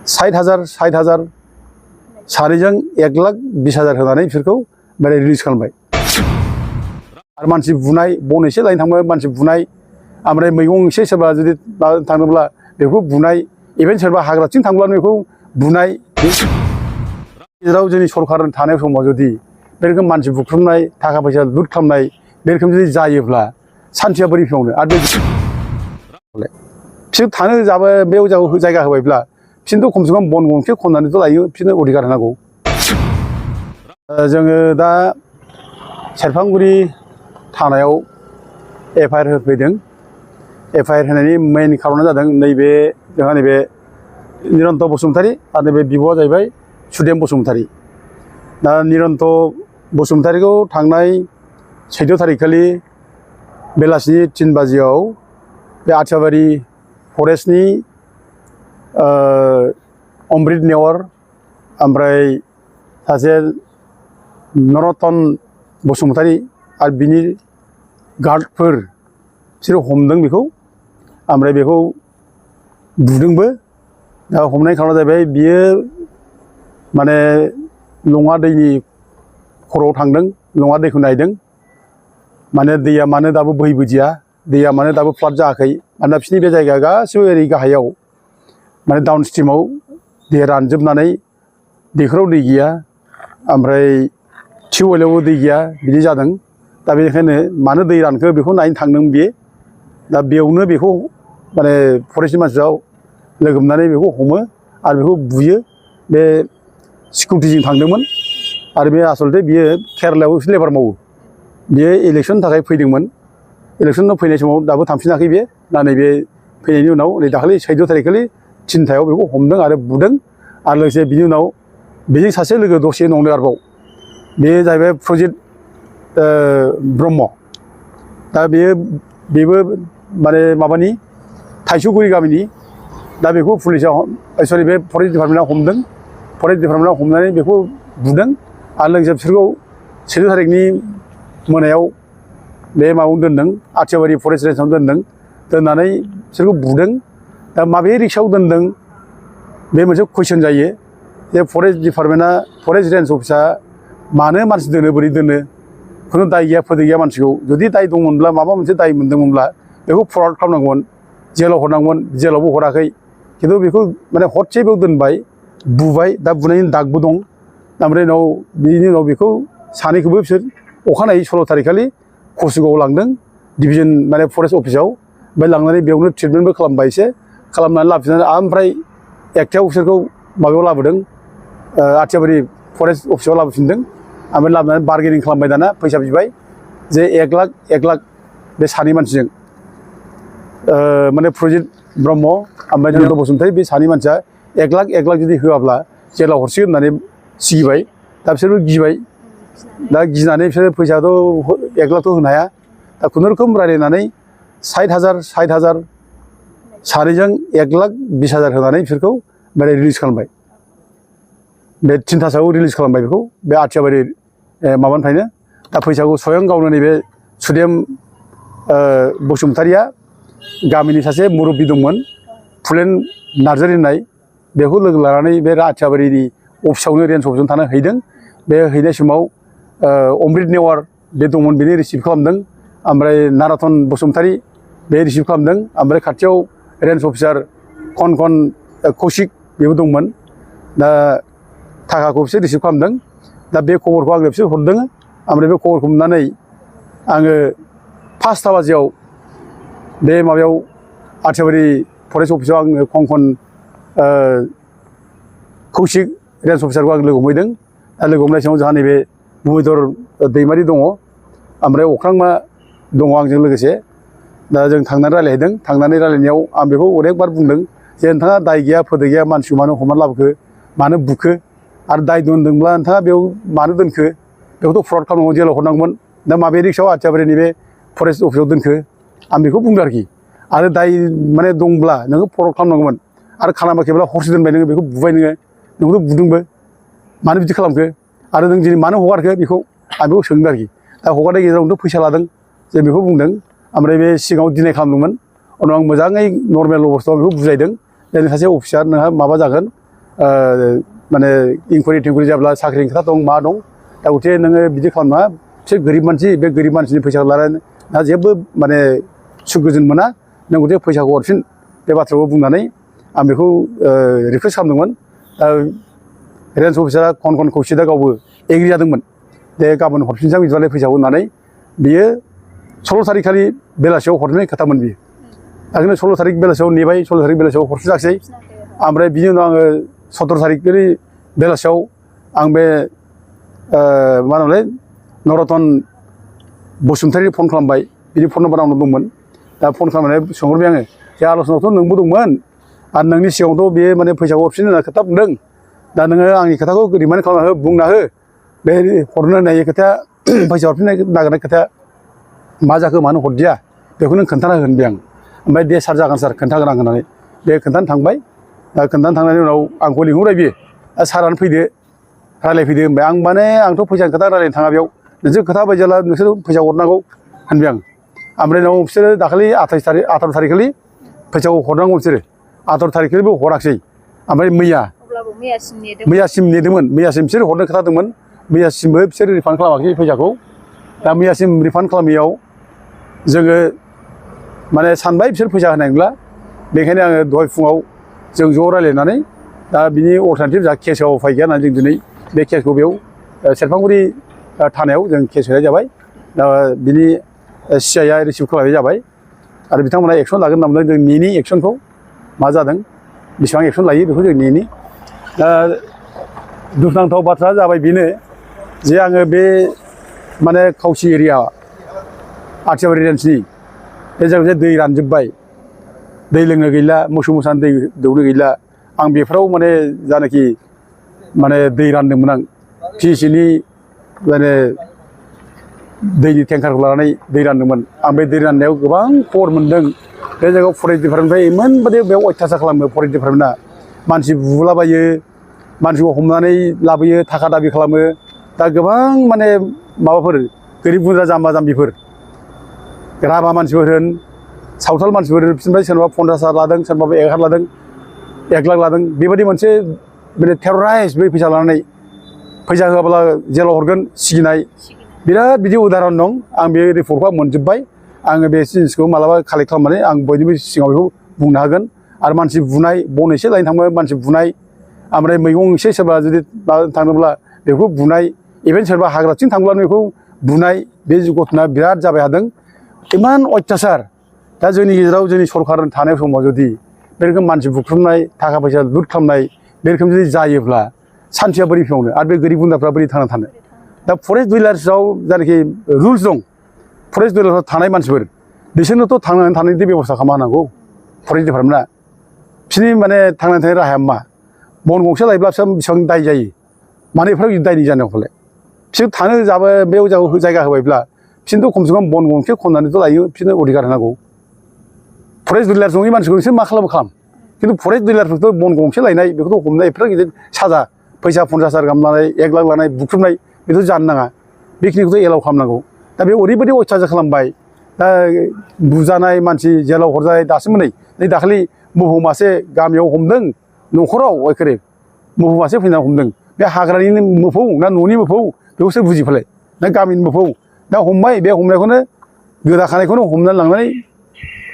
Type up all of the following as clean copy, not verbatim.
60,000 सारिजों 1,20,000 होनानै बिसोरखौ माने रिलिज खालामबाय आरो मानसि बुनाय बन एसे लायनो थांबाय मानसि बुनाय ओमफ्राय मैगं एसे सोरबा जुदि थाङोब्ला बेखौ बुनाय इभेन सोरबा हाग्राथिं थांब्ला बेखौ बुनाय गेजेराव जोंनि सरकार थानाय समाव जुदि बे रोखोम मानसि बुख्रुबनाय थाखा फैसा लुट खालामनाय बे रोखोम जुदि जायोब्ला सान्थिया बोरै फैबावनो आरो बिसोर थानो जाबाय बेयाव जायगा होबायब्ला बिसोरनोथ' खमसे खम बन गंसे खननानैथ' लायो बिसोरनो अधिकार होनांगौ जोङो दा सेरफांगुरि थानायाव FIR होफैदों FIR होनायनि मेइन खारना जादों नैबे जोंहा नैबे निरन्त बसुमतारी आरो नैबे बिब'आ जाहैबाय सुदेम बसुमतारी दा निरन्त बसुमतारीखौ थांनाय 14 थारिखखालि बेलासिनि 3 बाजियाव बे आथियाबारि फरेस्टनि अमृत नेवार ओमफ्राय सासे नरतन बसुमतारी आरो बिनि गार्डफोर बिसोरो हमदों बेखौ ओमफ्राय बेखौ बुदोंबो दा हमनाय खारना जाहैबाय बियो माने लङा दैनि खर'आव थांदों लङा दैखौ नायदों माने दैया मानो दाबो बोहैबोदिया दैया मानो दाबो फ्लाद जायाखै मानोना बिसोरनि बे जायगाया गासिबो ओरै गाहायाव माने डाउन स्ट्रिमाव दै रानजोबनानै दैखराव दै गैया ओमफ्राय टिउबवेलावबो दै गैया बिदि जादों दा बेनिखायनो मानो दै रानखो बेखौ नायनो थांदों बियो दा बेयावनो बेखौ माने फरेस्टनि मानसिफ्रा लोगो मोननानै बेखौ हमो आरो बेखौ बुयो बे सिकिउरिटिजों थांदोंमोन आरो बे आसलथे बियो केरालायाव एसे लेबार मावो बियो इलेक्सननि थाखाय फैदोंमोन इलेक्सनाव फैनाय समाव दाबो थांफिनाखै बे दा नैबे फैनायनि उनाव नै दाखालि 14 थारिखखालि 3थायाव बेखौ हमदों आरो बुदों आरो लोगोसे बिनि उनाव बेजों सासे लोगो दसे नंदों आरोबाव बे जाहैबाय प्रजित ब्रह्म दा बेबो माने माबानि थाइसौगुरि गामिनि दा बेखौ पुलिसा सरि बे फरेस्ट डिपार्टमेन्टआ हमदों फरेस्ट डिपार्टमेन्टआ हमनानै बेखौ बुदों आरो लोगोसे बिसोरखौ 14 थारिखनि मोनायाव बे माबायाव दोनदों आथियाबारि फरेस्ट रेन्जआव दोननानै बिसोरखौ बुदों दा माबे रिक्सआव दोनदों बे मोनसे कुइसन जायो जे फरेस्ट डिपार्टमेन्टआ फरेस्ट रेन्ज अफिसा मानो मानसि दोनो बोरै दोनो खुनु दाय गैया फोदै गैया मानसिखौ जुदि दाय दंमोनब्ला माबा मोनसे दाय मोनदोंमोनब्ला बेखौ फरवार्ड खालामनांगौमोन जेलाव हरनांगौमोन जेलावबो हराखै खिन्थु बेखौ माने हरसे बेयाव दोनबाय बुबाय दा बुनायनि दागबो दं ओमफ्राय बिनि उनाव बेखौ सानैखौबो बिसोर अखानायै 16 थारिखखालि कसुगावआव लांदों डिभिजन माने फरेस्ट अफिसाव ओमफ्राय लांनानै बेयावनो ट्रिटमेन्टबो खालामबाय एसे खालामनानै लाबोफिननानै ओमफ्राय 1थायाव बिसोरखौ माबायाव लाबोदों आथियाबारि फरेस्ट अफिसाव लाबोफिनदों ओमफ्राय लाबोनानै बार्गेनिं खालामबाय दाना फैसा बिबाय जे 1 लाख बे सानै मानसिजों माने प्रजित ब्रह्म ओमफ्राय निरन्त बसुमतारी बे सानै मानसिया 1 लाख जुदि होआब्ला जेलाव हरसिगोन होननानै सिगिबाय दा बिसोरबो गिबाय दा गिनानै बिसोर फैसाथ' 1 लाखथ' होनो हाया दा खुनुरुखुम रायज्लायनानै 60,000 सारिजों 1,20,000 होनानै बिसोरखौ माने रिलिज खालामबाय बे 3थासोआव रिलिज खालामबाय बेखौ बे आथियाबारि माबानिफ्रायनो दा फैसाखौ स्वयं गावनो नैबे सुदेम बसुमतारीया गामिनि सासे मुरब्बी दंमोन फुलेन नार्जारी होननाय बेखौ लोगो लानानै बे आथियाबारिनि अफिसावनो रेन्ज अफिसावनो थाना हैदों बे हैनाय समाव अमृत नेवार बे दंमोन बेनि रिसिभ खालामदों ओमफ्राय नारातन बसुमतारी बे रिसिभ खालामदों ओमफ्राय खाथियाव रेन्ज अफिसार खन कौशिक बेबो दंमोन दा थाखाखौ बिसोर रिसिभ खालामदों दा बे खबरखौ आंनो बिसोर हरदों ओमफ्राय बे खबरखौ मोननानै आङो 5टा बाजियाव बे माबायाव आथियाबारि फरेस्ट अफिसाव आङो खन कौशिक रेन्ज अफिसारखौ आं लोगो हमहैदों दा लोगो हमनाय समाव जोंहा नैबे भुमिधर दैमारि दङ ओमफ्राय अख्रांमा दङ आंजों लोगोसे दा जों थांनानै रायज्लायहैदों थांनानै रायज्लायनायाव आं बेखौ अनेकबार बुंदों जे नोंथाङा दाय गैया फोदै गैया मानसिखौ मानो हमनानै लाबोखो मानो बुखो आरो दाय दोनदोंब्ला नोंथाङा बेयाव मानो दोनखो बेखौथ' फरवार्ड खालामनांगौ जेलाव हरनांगौमोन दा माबे रिक्सआव आथियाबारिनि बे फरेस्ट अफिसाव दोनखो आं बेखौ बुंदों आरोखि आरो दाय माने दंब्ला नोङो फरवार्ड खालामनांगौमोन आरो खालामाखैब्ला हरसे दोनबाय नोङो बेखौ बुबाय नोंखौथ' बुदोंबो मानो बिदि खालामखो आरो नों दिनै मानो हगारखो बेखौ आं बेखौ सोंदों आरोखि दा हगारनाय गेजेरावनोथ' फैसा लादों जों बेखौ बुंदों ओमफ्राय बे सिगाङाव दिनाय खालामदोंमोन उनाव आं मोजाङै नर्मेल अबस्थायाव बेखौ बुजायदों जे सासे अफिसार नोंहा माबा जागोन माने इंकुरि टिंकुरि जाब्ला साख्रिनि खोथा दं मा दं दा गथे नोङो बिदि खालामना बिसोर गोरिब मानसि बे गोरिब मानसिनि फैसा लानानै दा जेबो माने सुख गोजोन मोना नों गथे फैसाखौ हरफिन बे बाथ्राखौ बुंनानै आं बेखौ रिकुवेस्ट खालामदोंमोन रेन्ज अफिसारा खन खौसिदा गावबो एग्रि जादोंमोन दे गाबोन हरफिनसां बिदिबालाय फैसाखौ होननानै बियो 16 तारिख खालि बेलासियाव हरनाय खोथामोन बियो दा 16 तारिख बेलासियाव नेबाय 16 तारिख बेलासियाव हरफिनाखिसै ओमफ्राय बिनि उनाव आङो 17 तारिखनि बेलासियाव आं बे मा होनोमोनलाय नरतन बसुमतारी फन खालामबाय बिनि फन नाम्बार आंनाव दंमोन दा फन खालामनानै सोंहरबाय आङो जे आल'सनायावथ' नोंबो दंमोन आरो नोंनि सिगाङावथ' बे माने फैसाखौ हरफिन होनना खोथा बुंदों दा नोङो आंनि खोथाखौ रिमाइन्ड खालामना हो बुंना हो बे हरनो होननाय खोथाया फैसा हरफिननाय नागिरनाय खोथाया मा जाखो मानो हरदिया बेखौ नों खोन्थाना हो होनबाय आं ओमफ्राय दे सार जागोन सार खोन्थागोन आं होननानै बे खोन्थानो थांबाय दा खोन्थानो थांनायनि उनाव आंखौ लिंहरबाय बियो सारानो फैदो रायज्लायफैदो होनबाय आं माने आंथ' फैसानि खोथा रायज्लायनो थाङा बेयाव नोंसोर खोथा बायदि जाला नोंसोर फैसा हरनांगौ होनबाय आं ओमफ्राय उनाव बिसोरो दाखालि 18 तारिख खालि फैसाखौ हरनांगौ बिसोरो 18 तारिख खालिबो हराखिसै ओमफ्राय मैयासिम नेदोंमोन मैयासिम बिसोर हरनो खोथा दंमोन मैयासिमबो बिसोर रिफान्ड खालामाखै फैसाखौ दा मैयासिम रिफान्ड खालामैयाव जोङो माने सानबाय बिसोर फैसा होनाय नंला बेखायनो आङो दहाय फुङाव जों ज' रायज्लायनानै दा बिनि अल्टारनेटिभ जा केसआव उफाय गैया होननानै जों दिनै बे केसखौ बेयाव सेरफांगुरि थानायाव जों केस होनाय जाबाय दा बिनि CI आ रिसिभ खालामनाय जाबाय आरो बिथांमोना एक्सन लागोन होनना बुंदों जों नेनि एक्सनखौ मा जादों बेसेबां एक्सन लायो बेखौ जों नेनि दा दुखुनांथाव बाथ्रा जाबाय बेनो जे आङो बे माने खावसि एरिया आथियाबारि रेन्जनि बे जायगायाव दै रानजोब्बाय दै लोंनो गैला मोसौ मोसानो दै दौनो गैला आं बेफोराव माने जानाखि माने दै रानदोंमोन आं PCनि माने दैनि टेंकारखौ लानानै दै रानदोंमोन आं बे दै राननायाव गोबां खबर मोन्दों बे जायगायाव फरेस्ट डिपार्टमेन्टनिफ्राय इमानबादि बेयाव अयथासार खालामो फरेस्ट डिपार्टमेन्टआ मानसि बुलाबायो मानसिखौ हमनानै लाबोयो थाखा दाबि खालामो दा गोबां माने माबाफोर गोरिब गुन्द्रा जाम्बा जाम्बिफोर राभा मानसिफोर होन सावथाल मानसिफोर बिसोरनिफ्राय सोरबा 50,000 लादों सोरबाबा 1,000 लादों 1 लाख लादों बेबायदि मोनसे माने टेरराइज बै फैसा लानानै फैसा होआब्ला जेलाव हरगोन सिगिनाय बिराद बिदि उदाहरन दं आं बे रिपर्टखौ मोनजोब्बाय आङो बे जिनिसखौ मालाबा कालेक्ट खालामनानै आं बयनिबो सिगाङाव बेखौ बुंनो हागोन आरो मानसि बुनाय बन एसे लायनो थांबा मानसि बुनाय ओमफ्राय मैगं एसे सोरबा जुदि थाङोब्ला बेखौ बुनाय इभेन सोरबा हाग्राथिं थांब्लानो बेखौ बुनाय बे घटना बिराद जाबाय थादों इमान अयथासार दा जोंनि गेजेराव जोंनि सरकार थानाय समाव जुदि बे रोखोम मानसि बुख्रुबनाय थाखा फैसा लुट खालामनाय बे रोखोम जुदि जायोब्ला सान्थिया बोरै फैबावनो आरो बे गोरिब गुन्द्राफ्रा बोरै थांना थानो दा फरेस्ट डिलार्सआव जायनाखि रुल्स दं फरेस्ट डिलार्सआव थानाय मानसिफोर बिसोरनोथ' थांनानै थानायनि बेब'स्था खालामना होनांगौ फरेस्ट डिपार्टमेन्टआ बिसोरनि माने थांनानै थानाय राहाया मा बन गंसे लायोब्ला बिसोर बेसेबां दाय जायो मानो एफाराब दायनि जानांगौलाय बिसोर थानो जाबा बे जायगा होबायब्ला बिसोरनोथ' खमसे खम बन गंसे खननानैथ' लायो बिसोरनो अधिकार होनांगौ फरेस्ट डिलार नङि मानसिखौ नोंसोर मा खालाम खिन्थु फरेस्ट डिलारफोरखौथ' बन गंसे लायनाय बेखौथ' हमनाय एफाराब गिदिर साजा फैसा 50,000 गाहाम लानाय 1 लाख लानाय बुख्रुबनाय बेथ' जानो नाङा बेखिनिखौथ' एलाउ खालामनांगौ दा बे ओरैबायदि अयथासार खालामबाय दा बुजानाय मानसि जेलाव हरजानाय दासिमबो नै दाखालि मोफौ मासे गामियाव हमदों न'खराव एखेबारे मोफौ मासे फैनानै हमदों बे हाग्रानिनो मोफौ ना न'नि मोफौ बेखौ सोर बुजिफालाय ना गामिनि मोफौ दा हमबाय बे हमनायखौनो गोदाखानायखौनो हमनानै लांनानै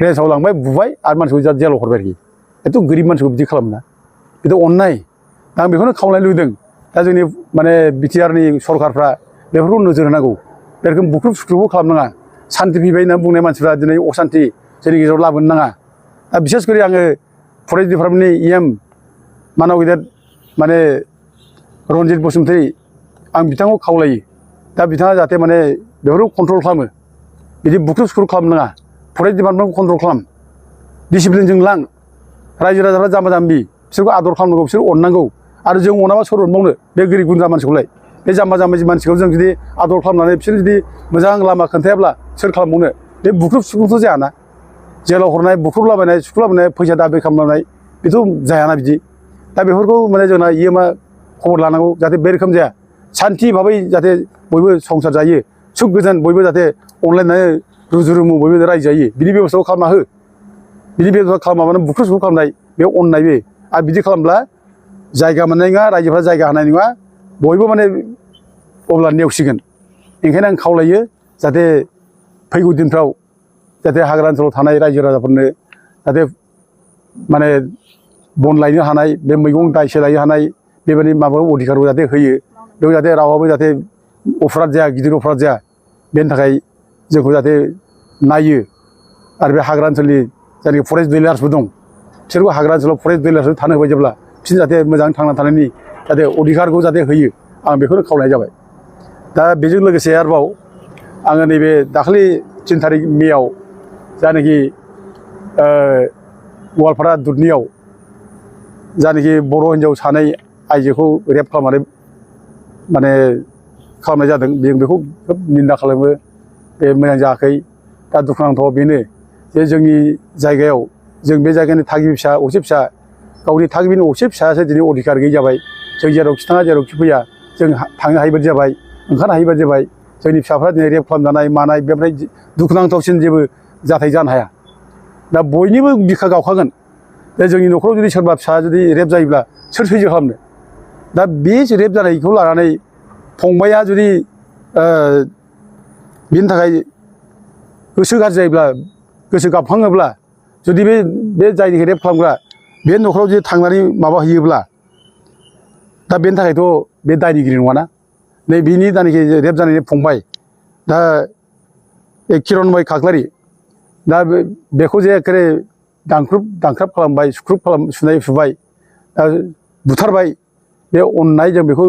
रेन्जआव लांबाय बुबाय आरो मानसिखौ जेलाव हरबाय आरोखि एथ' गोरिब मानसिखौ बिदि खालामना बेथ' अननाय दा आं बेखौनो खावलायनो लुबैदों दा जोंनि माने बिटिआरनि सरकारफ्रा बेफोरखौ नोजोर होनांगौ बे रोखोम बुख्रुब सुख्रुबखौ खालामनाङा सान्थि फैबाय होनना बुंनाय मानसिफ्रा दिनै असान्थि जोंनि गेजेराव लाबोनो नाङा दा बिसेस करि आङो फरेस्ट डिपार्टमेन्टनि EM मानाव गेदेर माने रन्जित बसुमतारी आं बिथांखौ खावलायो दा बिथाङा जाहाथे माने बेफोरखौ कन्ट्रल खालामो बिदि बुख्रुब सुख्रुब खालामनाङा फरेस्ट डिपार्टमेन्टखौ कन्ट्रल खालाम डिसिप्लिनजों लां रायजो राजाफ्रा जाम्बा जाम्बि बिसोरखौ आदर खालामनांगौ बिसोर अननांगौ आरो जों अनाबा सोर अनबावनो बे गोरिब गुन्द्रा मानसिखौलाय बे जाम्बा जाम्बि मानसिखौ जों जुदि आदर खालामनानै बिसोर जुदि मोजां लामा खोन्थायाब्ला सोर खालामबावनो बे बुख्रुब सुख्रुबथ' जायाना जेलाव हरनाय बुख्रुबलाबायनाय सुख्रुबलाबायनाय फैसा दाबि खालामनाय बेथ' जायाना बिदि दा बेफोरखौ माने जोंना EMआ खबर लानांगौ जाहाथे बे रोखोम जाया सान्थि भाबै जाहाथे बयबो संसार जायो सुख गोजोन बयबो जाहाथे अनलायनानै रुजु रुमु बयबो रायजो जायो बिनि बेब'स्थाखौ खालामना हो बिनि बेब'स्था खालामाबानो बुख्रुब सुख्रुब खालामनाय बे अननाय बे आरो बिदि खालामब्ला जायगा मोननाय नङा रायजोफ्रा जायगा होनाय नङा बयबो माने अब्ला नेवसिगोन ओंखायनो आं खावलायो जाहाथे फैगौ दिनफ्राव जाहाथे हाग्रा ओनसोलाव थानाय रायजो राजाफोरनो जाहाथे माने बन लायनो हानाय बे मैगं दाइसे लायनो हानाय बेबायदि माबाखौ अधिकारखौ जाहाथे होयो बेयाव जाहाथे रावआबो जाहाथे अफराद जाया गिदिर अफराद जाया बेनि थाखाय जोंखौ जाहाथे नायो आरो बे हाग्रा ओनसोलनि जायनाखि फरेस्ट डिलार्सबो दं बिसोरखौ हाग्रा ओनसोलाव फरेस्ट डिलार्सबो थानो होबाय जेब्ला बिसोर जाहाथे मोजां थांना थानायनि जाहाथे अधिकारखौ जाहाथे होयो आं बेखौनो खावलायनाय जाबाय दा बेजों लोगोसे आरोबाव आङो नैबे दाखालि 3 थारिख मेआव जानाखि गवालपारा दुधनियाव जानाखि बर' हिन्जाव सानै आइजोखौ रेप खालामनानै माने खालामनाय जादों जों बेखौ खोब निन्दा खालामो बे मोजां जायाखै दा दुखुनांथाव बेनो जे जोंनि जायगायाव जों बे जायगानि थागिबि फिसा असे फिसा गावनि थागिबिनि असे फिसायासो दिनै अधिकार गैयै जाबाय जों जेरावखि थाङा जेरावखि फैया जों थांनो हायि बायदि जाबाय ओंखारनो हायि बायदि जाबाय जोंनि फिसाफ्रा दिनै रेप खालामजानाय मानाय बेनिफ्राय दुखुनांथावसिन जेबो जाथाय जानो हाया दा बयनिबो बिखा गावखागोन दा जोंनि न'खराव जुदि सोरबा फिसा जुदि रेप जायोब्ला सोर सैज्य खालामनो दा बे रेप जानायखौ लानानै फंबाया जुदि बिनि थाखाय गोसो गाज्रि जायोब्ला गोसो गाबखाङोब्ला जुदि बे जायनिखि रेप खालामग्रा बे न'खराव जुदि थांनानै माबा हैयोब्ला दा बेनि थाखायथ' बे दायनिगिरि नङाना नै बिनि दानिखि रेप जानायनि फंबाय दा किरनमय खाख्लारि दा बेखौ जे एखेबारे दांख्राब खालामबाय सुनाय सुबाय दा बुथारबाय बे अननाय जों बेखौ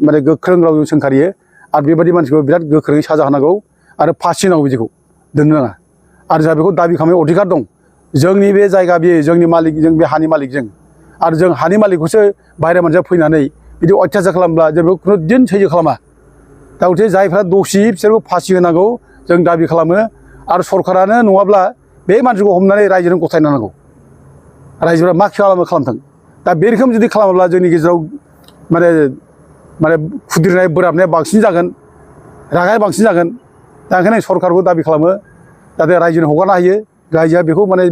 माने गोख्रों रावजों सोंखारियो आरो बेबायदि मानसिखौ बिराद गोख्रोङै साजा होनांगौ आरो फासि होनांगौ बिदिखौ दोननो नाङा आरो जोंहा बेखौ दाबि खालामनाय अधिकार दं जोंनि बे जायगा बेयो जोंनि मालिक जों बे हानि मालिक जों आरो जों हानि मालिकखौसो बाहेरा मानसिया फैनानै बिदि अयथासार खालामब्ला जों बेखौ खुनु दिन सैज्य खालामा दा गथे जायफ्रा दसि बिसोरखौ फासि होनांगौ जों दाबि खालामो आरो सरकारानो नङाब्ला बे मानसिखौ हमनानै रायजोनो गथायनो नांगौ रायजोफ्रा मा खालामो खालामथों दा बे रोखोम जुदि खालामोब्ला जोंनि गेजेराव माने खुद्रिनाय बोराबनाया बांसिन जागोन रागाया बांसिन जागोन दा ओंखायनो सरकारखौ दाबि खालामो जाहाथे रायजोनो हगारनो हायो रायजोआ बेखौ माने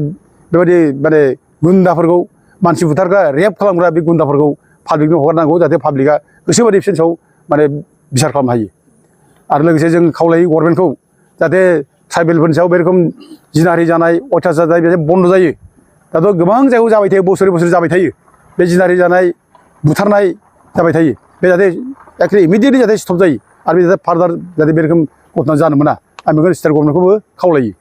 बेबायदि माने गुन्दाफोरखौ मानसि बुथारग्रा रेप खालामग्रा बे गुन्दाफोरखौ पाब्लिकनो हगारनांगौ जाहाथे पाब्लिकआ गोसोबायदि बिसोरनि सायाव माने बिसार खालामनो हायो आरो लोगोसे जों खावलायो गभर्नमेन्टखौ जाहाथे ट्राइबेलफोरनि सायाव बे रोखोम जिनाहारि जानाय अयथासार जानाय बे बन्द जायो दाथ' गोबां जायगायाव जाबाय थायो बोसोरै बोसोर जाबाय थायो बे जिनाहारि जानाय बुथारनाय जाबाय थायो बे जाहाथे एखेबारे इमिडियेटलि जाहाथे स्टप जायो आरो बे जाहाथे फार्दार जाहाथे बे रोखोम घटना जानो मोना आं बेखौनो स्टेट गभर्नमेन्टखौबो खावलायो।